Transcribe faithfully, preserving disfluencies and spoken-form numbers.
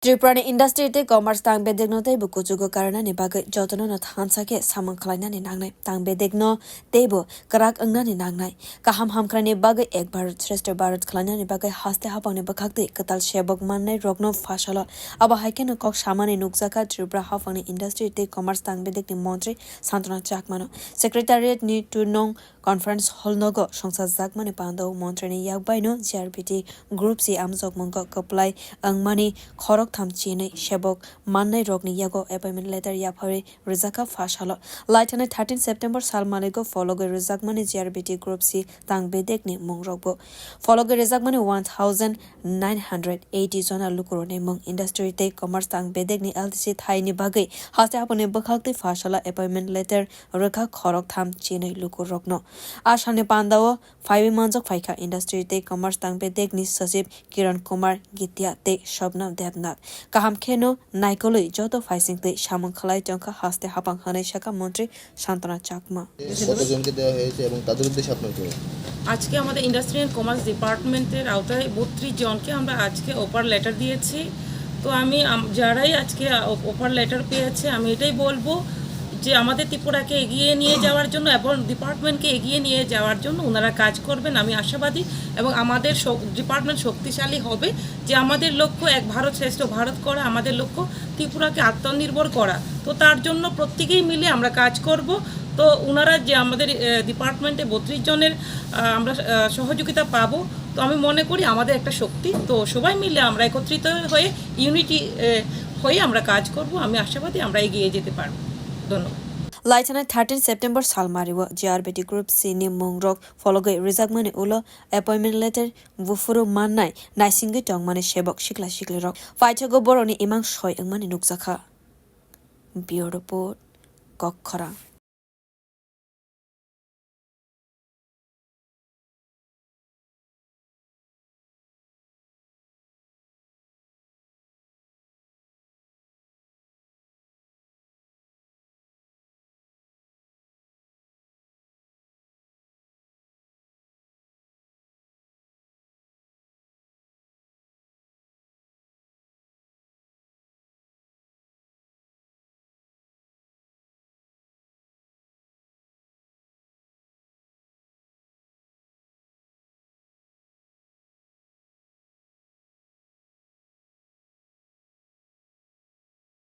Tripura ni industry tei commerce tang bedekno teibo kuchugo karnani bagwi jotono no thansa khe samung khlainani nangnai. Tang bedekno teibo kwrak wngnani nangnai. Kaham hamkrai ni bagwi Ek Bharat Shreshtha Bharat khlainani bagwi haste haphangni bwkhaktwi kwtal sebok mannai rokno phasalo. Abo hai kheno kok samani nukjakha Tripura haphangni industry tei commerce tang bedekni montri Santana Chakmano. Secretariat ni two nong conference hall nogo songchajakmani pandao montri ni yakbaino G R B T Group C amjokmungo kwplai wngmani khoroktham chinwi sebok mannai rokni yago appointment letter yapharwi rwjakha phasalo. Laithani thirteen September sal maligo phologwi rwjakmani G R B T Group C tang bedekni mungrokbo. Phologwi rwjakmani one thousand nine hundred eighty jona lukurokni mung industry tei commerce tang bedekni L T C thaini bagwi haste haphangni bwkhaktwi phasalo appointment letter rwkha khoroktham chinwi lukurokno. A salni pandao phaiwi manjak phaikha industry tei commerce tang bedekni sachib Kiran Kumar Gitia tei Shobna Debnath. Kaham kheno naikolwi joto phaisingtwi samung khlai tongkha haste haphang hwnwi sakha montri Santana Chakma. কতজনকে দেওয়া হয়েছে এবং তাদের উদ্দেশ্যে আপনার কি বক্তব্য? আজকে আমাদের ইন্ডাস্ট্রি অ্যান্ড কমার্স ডিপার্টমেন্টের আওতায় বত্রিশ জনকে আমরা আজকে অফার লেটার দিয়েছি। তো আমি আম-, যারাই আজকে অফার লেটার পেয়েছে, আমি এটাই বলবো যে আমাদের ত্রিপুরাকে এগিয়ে নিয়ে যাওয়ার জন্য এবং ডিপার্টমেন্টকে এগিয়ে নিয়ে যাওয়ার জন্য ওনারা কাজ করবেন, আমি আশাবাদী। এবং আমাদের শক-, ডিপার্টমেন্ট শক্তিশালী হবে, যে আমাদের লক্ষ্য এক ভারত শ্রেষ্ঠ ভারত করা, আমাদের লক্ষ্য ত্রিপুরাকে আত্মনির্ভর করা। তো তার জন্য প্রত্যেকেই মিলে আমরা কাজ করব। তো ওনারা যে আমাদের, আহ, ডিপার্টমেন্টে বত্রিশ জনের, আহ, আমরা, আহ, সহযোগিতা পাবো। তো আমি মনে করি আমাদের একটা শক্তি। তো সবাই মিলে আমরা একত্রিত হয়ে, ইউনিটি, আহ, হয়ে আমরা কাজ করব। আমি আশাবাদী আমরা এগিয়ে যেতে পারবো। ধন্যবাদ। Laithani thirteen September salmario G R B T Group C ni mungrok phologwi rwjakmani ulo appointment letter buphuru mannai naisingwi tongmani sebok sikla siklirok. Paithago borokni imang soi wngmani nukjakha. Bureau Report, Kokkhorang.